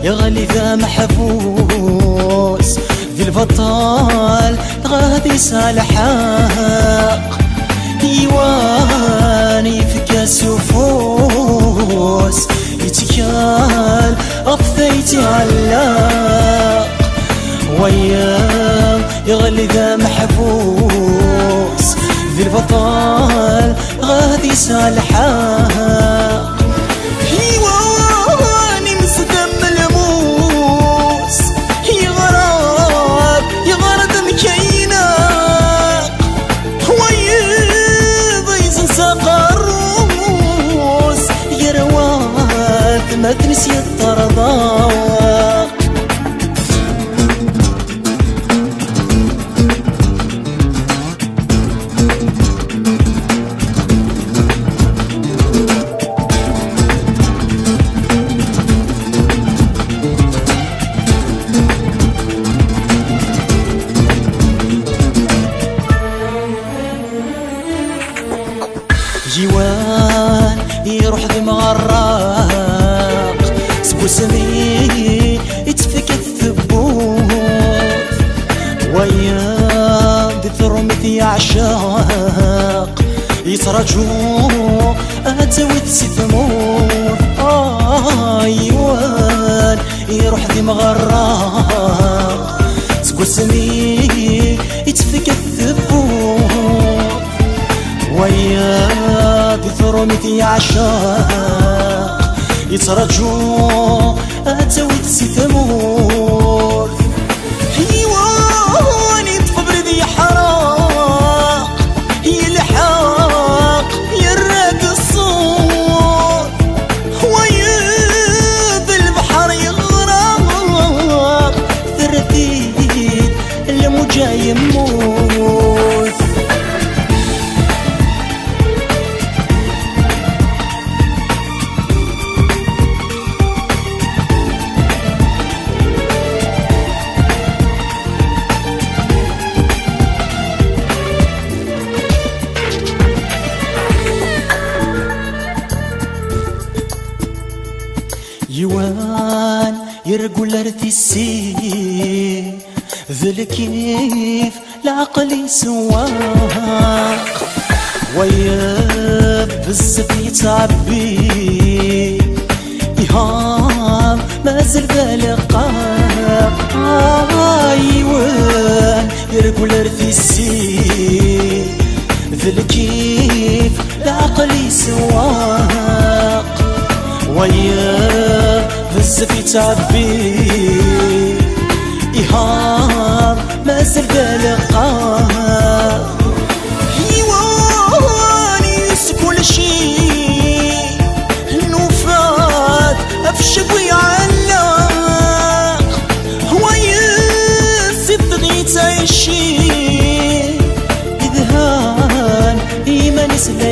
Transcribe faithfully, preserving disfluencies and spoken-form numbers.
Yeɣli d ameḥbus di lbaṭel, dɣa ad yesɛa lḥeqq. Yiwan yefka s ufus, yettkel ɣef tayet iɛelleq. Waya yeɣli d ameḥbus di lbaṭel, dɣa ad yesɛa lḥeqq. Yiwan imesdam lmus, yeɣra-d, yeɣra-d amek ay ilaq. Wayeḍ yezzenz aqerru-s, gar watmaten-is yeṭṭerḍeq. Yiwan iruḥ d imɣerraq, seg wasmi i tefka tewwurt. Wayeḍ di trumit yeɛceq, yettraǧu ad tawi-t si tmurt. Ah, yiwan iruḥ d imɣerraq, seg wasmi i tefka tewwurt. Wayeḍ di trumit yeɛceq, yettraǧu ad tawi-t si tmurt. Yiwan yeṭṭef abrid yeḥreq, yelḥeq, yerra-d ṣṣut. Wayeḍ lebḥer yeɣreq, terra-t-id lmuǧa yemmut. Yiwan yergel ar tissi, d lkif leɛqel isewwaq. Wayeḍ bezzef yettɛebbi, iham mazal d aleqqaq. Yiwen yergel ar tissi, d lkif leɛqel isewwaq. Wayeḍ bezzef yettɛebbi, iham mazal d aleqqaq. Yiwan yes kulci, nufa-t ɣef ccwi iɛelleq. Wayeḍ si tɣit ɛici, idhan iman-is la